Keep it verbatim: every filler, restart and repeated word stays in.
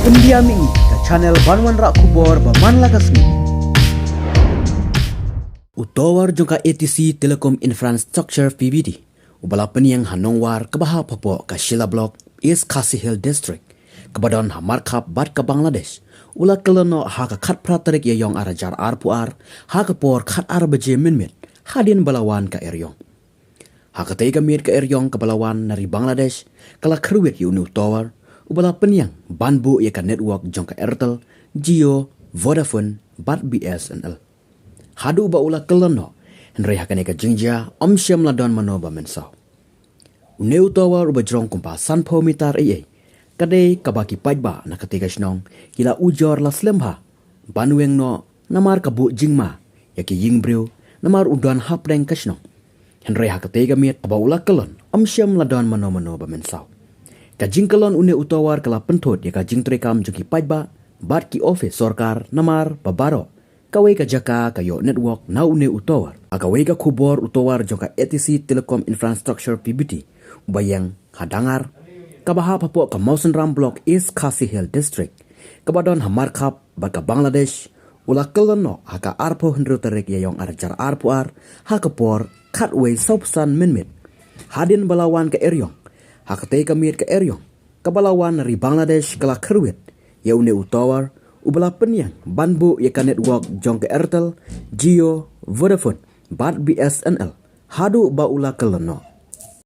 India Mini, ka channel ban wanrah khubor ba man la ka sngi. U tower jong ka A T C Telecom Infrastructure P V T, uba la pynïeng ha Nongwar kaba hap hapoh ka Shella Block, East Khasi Hills District, kaba don ha markhap bad ka Bangladesh, u la kyllon noh ha ka khatphra tarik Ïaïong arhajar arphew ar, ha ka por khatar baje mynmiet, hadien ba la wan ka eriong. Ha katei ka miet ka eriong kaba la wan na ri Bangladesh, ka la kyrwit ïa une u tower, uba la pynïeng ban buh ïa ka network jong ka Airtel, Jio, Vodafone, bad B S N L. Haduh ba u la kyllon noh, hynrei ha kane ka jingjia, ym shym la don mano ba mynsaw. Une u tower uba jrong kumba sanphew meter eiei, ka dei kaba ki paidbah na katei ka shnong, ki la ujor la slem bha ban weng noh, namar ka buh jingma ïa ki ïing briew, namar u don hapdeng ka shnong. Hynrei ha katei ka miet, ba u la kyllon, ym shym la don mano mano ba mynsaw. Ka jingkyllon une u tower ka la pynthut ïa ka jingtreikam jong ki paidbah bad ki ophis sorkar, namar ba baroh kawei ka jaka ka ïoh network na une u tower. Ha kawei ka khubor, u tower jong ka A T C Telecom Infrastructure P V T, uba ïeng ha Dangar, kaba hap hapoh ka Mawsynram Block, East Khasi Hills District, kaba don ha markhap bad ka Bangladesh, u la kyllon noh ha ka arphew hynriew tarik Ïaïong arhajar arphew ar, ha ka por khatwei sawphew san mynmiet, hadien ba la wan ka eriong. Ha katei ka miet ka eriong kaba la wan na ri Bangladesh ka la kyrwit ïa une u tower, uba la pynïeng ban buh ïa ka network jong ka Airtel, Jio, Vodafone bad B S N L, haduh ba u la kyllon noh.